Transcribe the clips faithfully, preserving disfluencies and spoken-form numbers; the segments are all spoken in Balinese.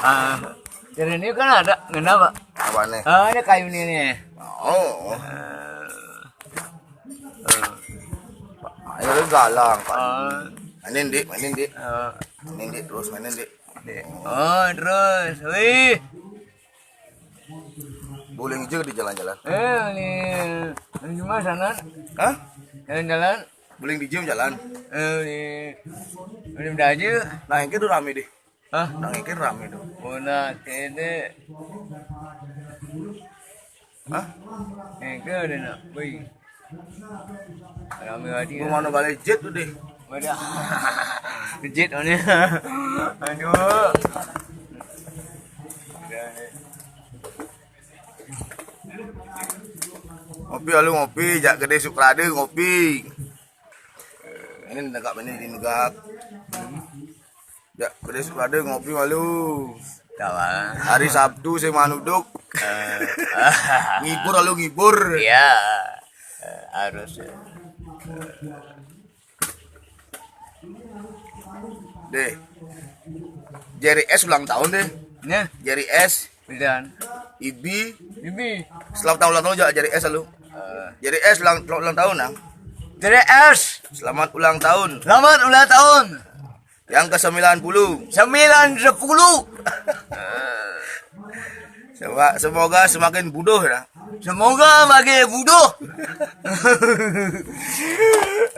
Ah, jadi ini kan ada, kenapa? Apa nih? Ah, ini kayu ini nih. Oh. Ayo lu galang, Pak. Ah. Mainin, Dik, mainin, Dik. Ah. Mainin, Dik, terus mainin, Dik. Dik. Oh, terus. Wih. Boleh juga di jalan-jalan. Eh, ini, ini cuma sana. Hah? Jalan-jalan. Boleh di jalan. Eh, ini, ini udah aja. Nah, ini tuh rame deh. Hah? Nang ikan rame tuh. Oh, nah, kene. Hah? Engke ada nak. Woi. Rame lagi. Gua mana balik jet tuh deh. Wadah. Jet mana? Aduh. Ngopi, alu ngopi, jak gede Sukrade ngopi. Ini negak, ini di negak. Ya, gede Sukrade ngopi malu. Kawan. Hari Sabtu saya manuduk. Eh, ngibur, lalu ngibur. Iya. Eh, harus. Deh. Jerry S ulang tahun deh. Nih. Jerry S. Dan Ibi. Ibi. Selamat tahun ulang tahun juga Jerry S lu. Eh. Jerry S ulang, ulang tahun, Nang. Jerry S. Selamat ulang tahun. Selamat ulang tahun. Yang ke sembilan puluh. Sembilan sepuluh. Semoga, semoga semakin bodoh ya. Semoga makin bodoh.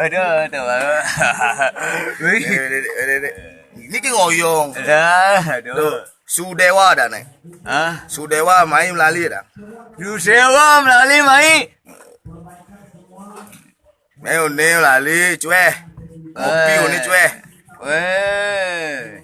Aduh, aduh, aduh. Wih. Eh, dek, dek, dek. Ini ki ngoyong. Dah, aduh. Tuh, Sudewa dah nih. Hah? Sudewa main lali dah. Sudewa melali mai. Mai une lali cueh. Ngopi une cueh. Weh.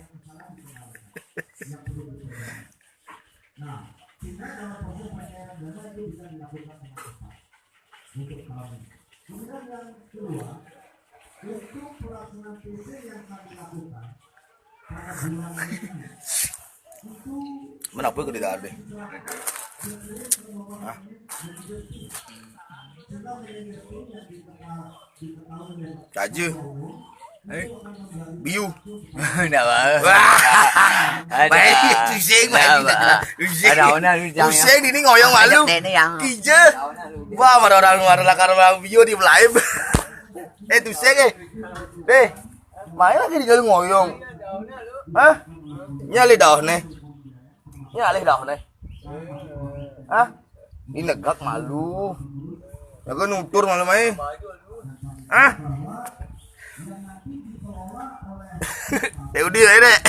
Mana apa ke tidak ada? Hah? Raja. Eh? Biu. Ndak apa. Wah. Ada. Baik, pusing lagi. Ada orang lu jangan. Pusing ini ngoyong malu. Nenek yang. Kija. Wah, ada orang luar lakar orang Biu di live. Eh, pusing eh. Deh. Main lagi di jalur ngoyong. Hah? Nyali dah nih. Ini alih dah nih. Hah? Ini negak malu. Negak nutur malu mai. Hah? Ya udah ya dek.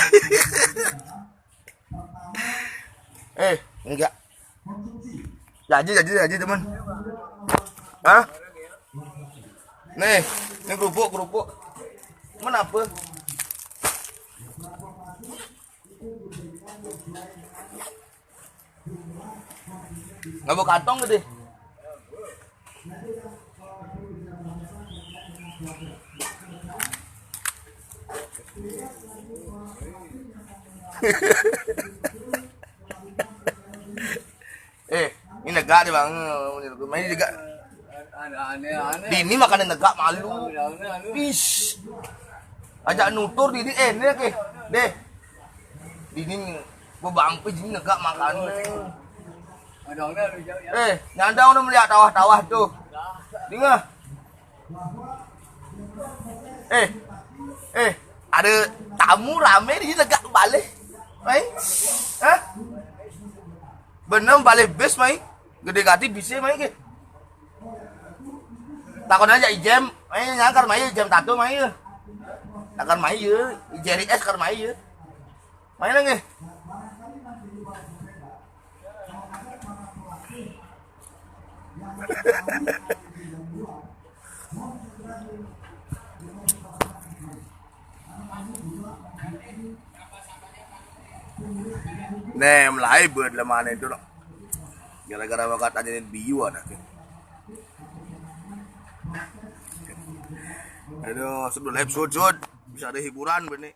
Eh, enggak. Jadi jadi jadi teman. Hah? Nih, ini kerupuk kerupuk. Mana apa? Nggak bawa kantong gede. Eh, ini negak nih bang. Ini juga. Aneh-aneh. Dini makanan negak malu. Aneh-aneh. Is. Ajak nutur dini eh ini ke. Deh. Dini gua bangpe dini negak makan. Ada orang ada jauh ya. Eh, nyandang udah melihat tawah-tawah tuh. Dengar. Eh, eh, ada tamu rame di negak balik. Mai? Hah? Bener balik bus mai. Gede gati bisa mai ke. Takon aja ijem, mai nyangkar mai ijem tato mai ya. Takar mai ya, ijeri es kar mai ya. Mai nang eh. Nih, mulai buat lemane itu loh. Gara-gara bakat aja biu ada. Aduh, sebelum live sud sud bisa ada hiburan benih.